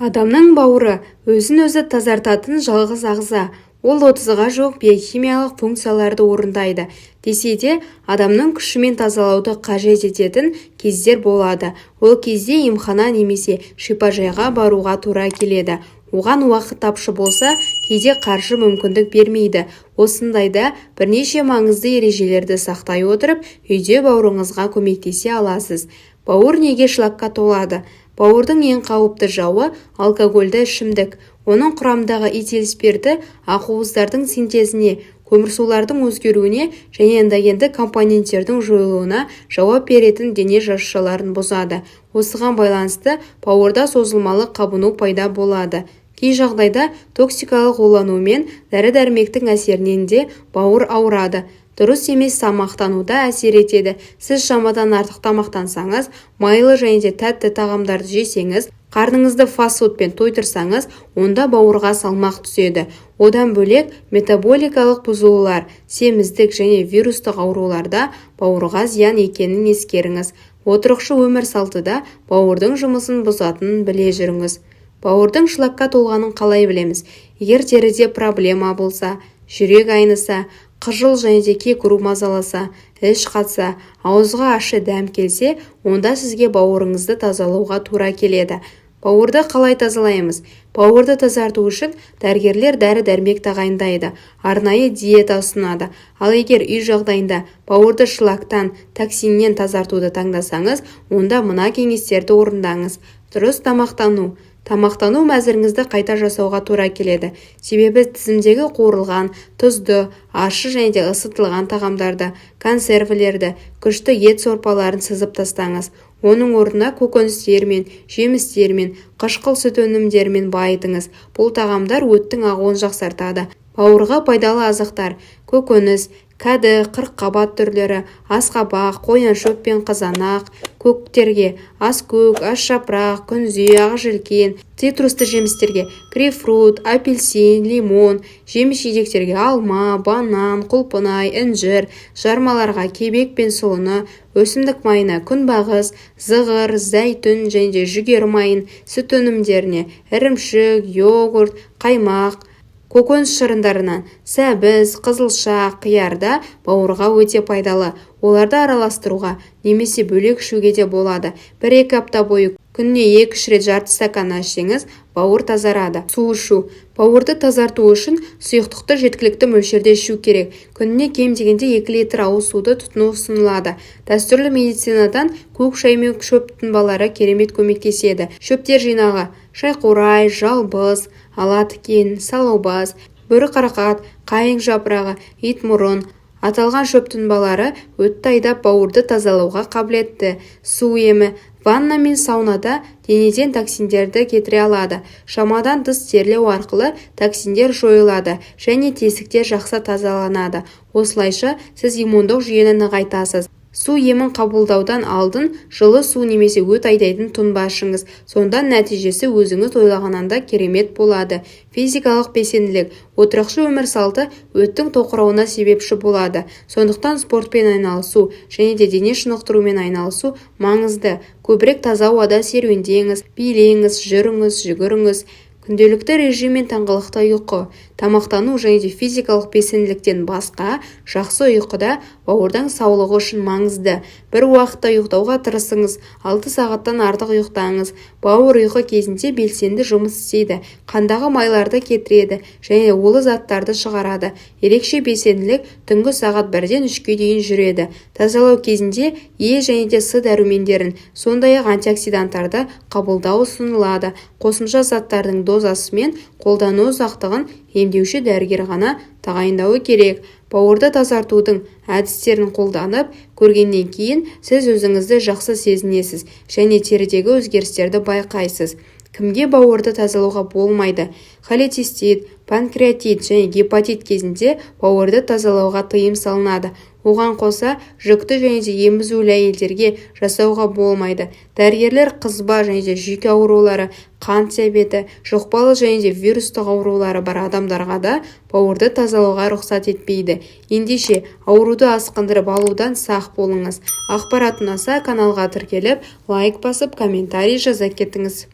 Адамның бауыры – өзін-өзі тазартатын жалғыз ағза. Ол 30-ға жуық биохимиялық функцияларды орындайды. Десе де, адамның күшімен тазалауды қажет ететін кездер болады. Ол кезде емхана немесе шипажайға баруға тура келеді. Оған уақыт тапшы болса, кейде қаржы мүмкіндік бермейді. Осындайда бірнеше маңызды ережелерді сақтай отырып, үйде бауырыңызға көмектесе аласыз. Бауыр неге шлакқа толады? Бауырдың ең қауіпті жауы – алкогольді ішімдік. Оның құрамындағы этил спирті ақуыздардың синтезіне, көмірсулардың өзгеруіне және эндогенді компоненттердің жойылуына жауап беретін дене жасушаларын бұзады. Осыған байланысты бауырда созылмалы қабыну пайда болады. Кей жағдайда токсикалық улану мен дәрі-дәрмектің әсерінен де бауыр ауырады. Дұрыс емес тамақтану да әсер етеді. Сіз шамадан артық тамақтансаңыз, майлы және де тәтті тағамдарды жесеңіз, қарныңызды фастфудпен тойдырсаңыз, онда бауырға салмақ түседі. Одан бөлек, метаболикалық бұзылулар, семіздік және вирустық аурулар да бауырға зиян екенін ескеріңіз. Отырықшы өмір салты да бауырдың жұмысын бұзатынын біле жүріңіз. Бауырдың шлакқа толғанын қалай білеміз? Егер теріде проблема болса, жүрек айныса, қыжыл және де кекіру мазаласа, іш қатса, ауызға ащы дәм келсе, онда сізге бауырыңызды тазалауға тура келеді. Бауырды қалай тазалаймыз? Бауырды тазарту үшін дәрігерлер дәрі-дәрмек тағайындайды, арнайы диета ұсынады. Ал егер үй жағдайында бауырды шлактан, токсиннен тазартуды таңдасаңыз, онда мына кеңестерді орындаңыз. Дұрыс тамақтану. Тамақтану мәзіріңізді қайта жасауға тура келеді. Себебі тізімдегі қуырылған, тұзды, ащы және де ысытылған тағамдарды, консервілерді, күшті ет сорпаларын сызып тастаңыз. Оның орнына көкөністермен, жемістермен, қышқыл сүт өнімдерімен байытыңыз. Бұл тағамдар өттің ағуын жақсартады. Бауырға пайдалы азықтар: көкөніс, кәді, қырыққабат түрлері, асқабақ, қояншөп пен қызанақ; көктерге: аскөк, асжапырақ, күнзе, ақжелкен; цитрусты жемістерге: грейпфрут, апельсин, лимон; жеміс-жидектерге: алма, банан, құлпынай, інжір; жармаларға: кебек пен сұлыны; өсімдік майына: күнбағыс, зығыр, зәйтүн және де жүгері майын; сүт өнімдеріне: ірімшік, йогурт, қаймақ. Көкөніс шырындарынан сәбіз, қызылша, қияр да бауырға өте пайдалы. Оларды араластыруға немесе бөлек ішуге де болады. 1-2 апта бойы күніне 2-3 рет жарты стаканнан ішсеңіз, бауыр тазарады. Су ішу. Бауырды тазарту үшін сұйықтықты жеткілікті мөлшерде ішу керек. Күніне кем дегенде 2 литр ауыз суды тұтыну ұсынылады. Дәстүрлі медицинадан көк шай мен шөп тұнбалары керемет көмектеседі. Шөптер жинағы: шайқурай, жалбыз, ала тікен, салаубас, бөрі қарақат, қайың жапырағы, итмұрын. Аталған шөп тұнбалары өтті айдап, бауырды тазалауға қабілетті. Су емі. Ванна мен саунада денеден токсиндерді кетіре алады. Шамадан тыс терлеу арқылы токсиндер жойылады және тесіктер жақсы тазаланады. Осылайша сіз иммундық жүйені нығайтасыз. Су емін қабылдаудан алдын жылы су немесе өт айдайтын тұнба ішіңіз. Сонда нәтижесі өзіңіз ойлағаннан да керемет болады. Физикалық белсенділік. Отырықшы өмір салты өттің тоқырауына себепші болады. Сондықтан спортпен айналысу және де дене шынықтырумен айналысу маңызды. Көбірек таза ауада серуендеңіз, билеңіз, жүріңіз, жүгіріңіз. Күнделікті режим мен тыңғылықты ұйқы. Тамақтану және де физикалық белсенділіктен басқа, жақсы ұйқы да бауырдың саулығы үшін маңызды. Бір уақытта ұйықтауға тырысыңыз, 6 сағаттан артық ұйықтаңыз. Бауыр ұйқы кезінде белсенді жұмыс істейді, қандағы майларды кетіреді және улы заттарды шығарады. Ерекше белсенділік түнгі сағат 1-ден 3-ке дейін жүреді. Тазалау кезінде Е және де С дәрумендерін, сондай-ақ антиоксиданттарды қабылдау ұсынылады. Қосымша заттардың дозасы мен қолдану ұзақтығын емдеуші дәрігер ғана тағайындауы керек. Бауырды тазартудың әдістерін қолданып көргеннен кейін сіз өзіңізді жақсы сезінесіз және терідегі өзгерістерді байқайсыз. Кімге бауырды тазалауға болмайды? Холецистит, панкреатит және гепатит кезінде бауырды тазалауға тыйым салынады. Оған қоса, жүкті және де емізулі әйелдерге жасауға болмайды. Дәрігерлер қызба және де жүйке аурулары, қант диабеті, жұқпалы және де вирустық аурулары бар адамдарға да бауырды тазалауға рұқсат етпейді. Ендеше, ауруды асқындырып алудан сақ болыңыз. Ақпарат ұнаса, каналға тіркеліп, лайк басып, комментарий жаза кетіңіз.